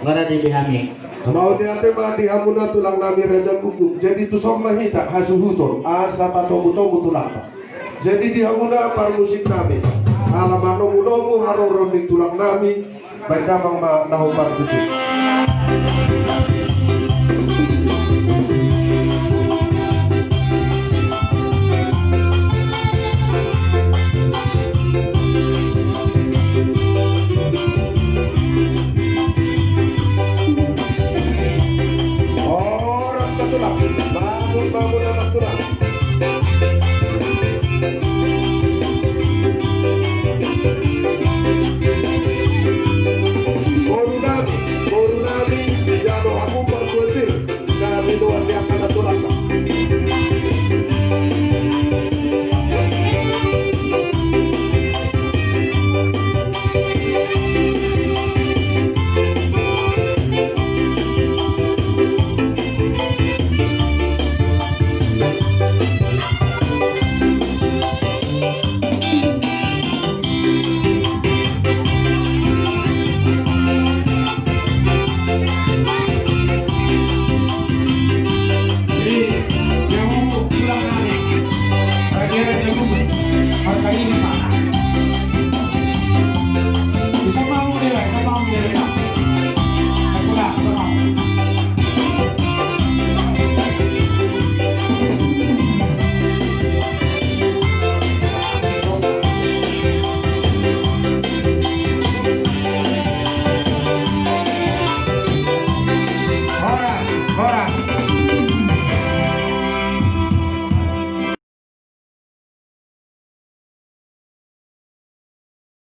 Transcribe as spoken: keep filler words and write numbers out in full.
Ngara di hami. Mauliate ma di hamuna tulang nami raja ni uguk. Jadi tuson ma hita hasuhuton asa tatomu-tomu tulangta. Jadi di hamuna parmusik nami, ala manomu-nomu haroro ni tulang nami, baen damang ma na huparmusik.